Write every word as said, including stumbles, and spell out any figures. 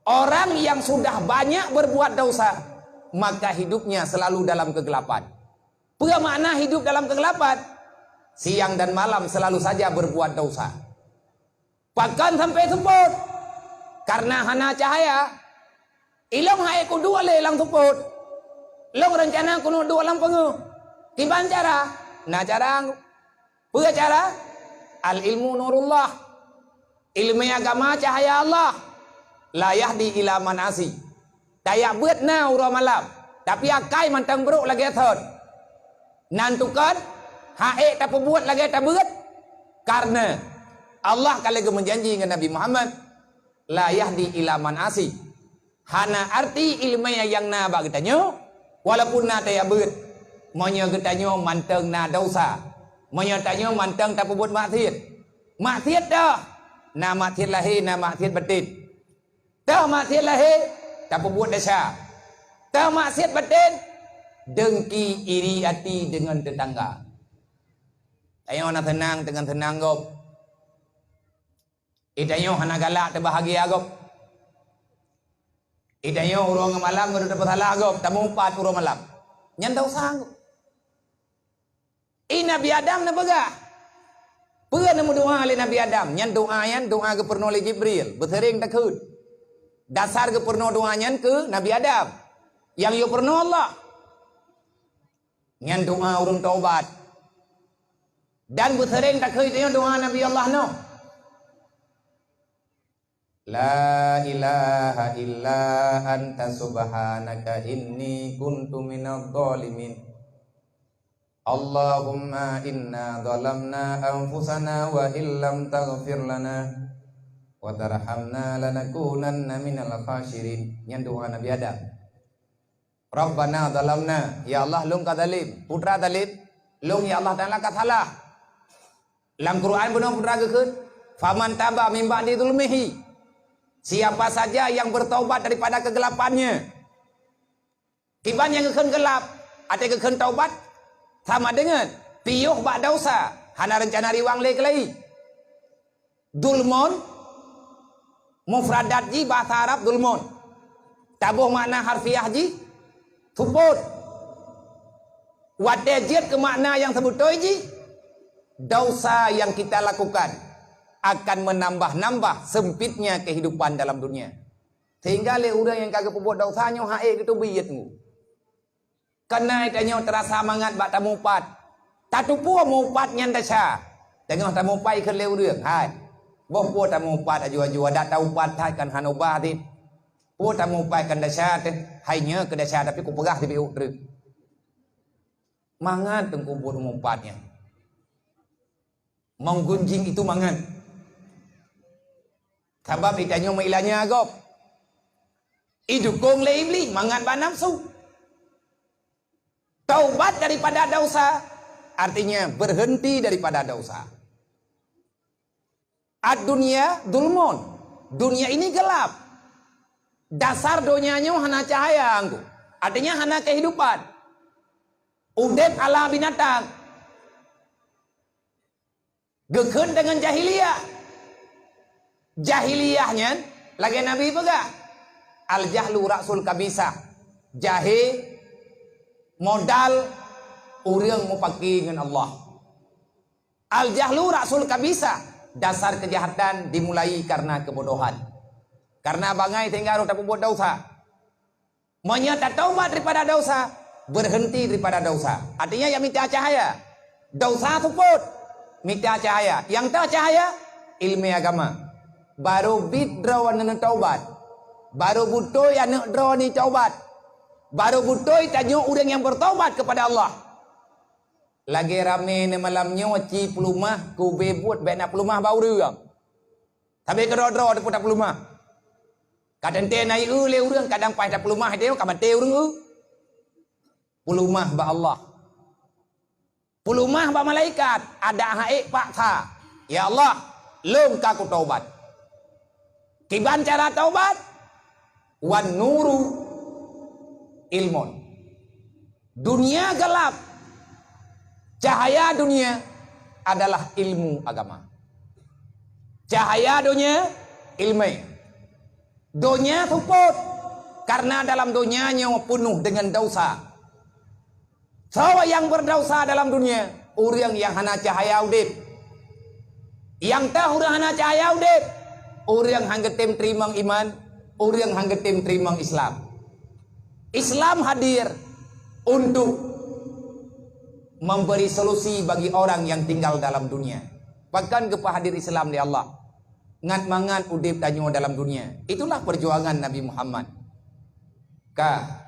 Orang yang sudah banyak berbuat dosa, maka hidupnya selalu dalam kegelapan. Peue makna hidup dalam kegelapan? Siang dan malam selalu saja berbuat dosa. Pakon sampai seupôt? Karena hana cahaya. Ilong hai kuduek lé lam seupôt. Long rencana keuneuk duek lam peungeuh. Kiban cara? Na cara. Peue cara? Al-ilmu nurullah. Ileumèe agama cahya Allah. La yahdi ila man asi. Tajak beuet na uroe malam, tapi akai mantong brôk lagèe thon. Nan tukon, han ék tapeubuet lagèe tabeuet, kareuna Allah ka lheueh geumeujanji ngon Nabi Muhammad, "La yahdi ila man asi." Hana arti ileumèe nyang na bak geutanyoe, walaupun na tajak beuet, meunyoe geutanyoe mantong na desya, meunyoe tanyoe mantong tapeubuet maksiet. Maksiet toh, na maksiet lahé, na maksiet batén. Toh maksiet lahé, tapeubuet desya. Toh maksiet batén, dengki, iri até deungon teutangga. Tanyoe na seunang, deungon seunang gob. Di tanyoe hana galak, teubahagia gob. Di tanyoe uroe ngon malam, ngon tapeusalah gob, tamupat uroe malam. Nyan desya gob. I Nabi Adam neupeugah. Peue neumeudoa lé Nabi Adam? Nyan doa nyan doa geupeurunoe lé Jibril, beuseuréng takheun. Dasar geupeurunoe doa nyan keu Nabi Adam. Nyang yue peurunoe Allah. Nyan doa ureuëng taubat. Dan beuseuréng takheun doa Nabi Allah Nuh. La ilaha illa anta subhanaka inni kuntu minadh dhalimin. Allahumma inna zalamna anfusana wa illam taghfir lana wa tarhamna lanakunanna minal khasirin. Nyan doa Nabi Adam. Rabbana zalamna, ya Allah, lôn ka zalim. Peue teuma zalim? Lôn, ya Allah Taala, ka salah. Lam Quran bunoe peue teuma geukheun, "Faman taba min ba'di zulmihi." Siapa saja yang bertaubat daripada kegelapannya. Kiban nyang geukheun geulap, até geukheun taubat, sama deungon piôh bak desya, hana reuncana riwang lé keulayi. Zulmun, mufradat jih bahasa Arab zulmun. Taboh makna harfiah jih, seupôt. Watée jeuet keu makna nyang seubeutôi jih, desya yang kita lakukan akan menambah-nambah sempitnya kehidupan dalam dunia. Sehingga lé ureuëng nyang ka geupeubuet desya nyoe han ék geuteubiet ngu. Keunan tanyoe teurasa mangat bak tamupat. Tateupeue mupat nyan desya. Teungoh tamupat kheun lé ureuëng, "Hai, boh peue tamupat aju-aju, adak taupat that kan hana ubah dit. Peue tamupat kan desya teuh, hai nyoe keu desya tapi kupeugah sibiôk treuk." Mangat teungku buet mupat nyan. Menggunjing itu mangat. Sabab di tanyoe meuilanya gob. Idukong lé Iblih mangat bak nafsu. Taubat daripada desya, artinya berhenti daripada desya. Ad-dunya zulmun. Dunia ini gelap. Dasar donya nyoe hana cahaya, Teungku. Artinya hana kehidupan. Udeb ala binatang. Geukheun deungon jahiliyah. Jahiliyah nyan lagée Nabi peugah, "Al-jahlu ra'sul kabisah." Jahé modal ureuëng mupaki ngon Allah. "Al-jahlu ra'sul kabisah." Dasar keujahatan dimulai karena keubodohan. Karena bangai sehingga roh tapeubuet desya. Meunyoe tataubat daripada desya, berhenti daripada desya. Artinya, ya mita cahaya. Desya seupôt, mita cahaya. Nyang ta cahaya, iéleumé agama. Barô biet droe aneuk taubat. Barô beutôi aneuk droe ni taubat. Barô beutôi tanyoe ureuëng nyang bertaubat kepada Allah. Lagée ramé neumalam nyoe ci peuleumah, keu ubé buet bék na peuleumah bak ureuëng. Sabe keudroe-droe teupeu tapeuleumah. Ka teuntée na ié lé ureuëng, kadang paih tapeuleumah, teuh ka maté ureuëng eu. Peuleumah bak Allah. Peuleumah bak malaikat, adak han ék paksa. Ya Allah, lôn ka kutaubat. Kiban cara taubat? Wan nuru ilmun. Dunia gelap. Cahaya dunia adalah ilmu agama. Cahaya dunia, ilmu. Donya seupôt, karena dalam donya nyoe peunoh deungon desya. Soe nyang beudesya dalam dunia? Ureuëng nyang hana cahya udeb. Nyang teuh ureuëng hana cahya udeb, ureuëng han geutem teurimong iman, ureuëng han geutem teurimong Islam. Islam hadir untuk memberi solusi bagi orang yang tinggal dalam dunia. Pakon geupeuhadir Islam lé Allah? Ngat mangat udeb tanyoe dalam dunia. Itulah perjuangan Nabi Muhammad. Ka.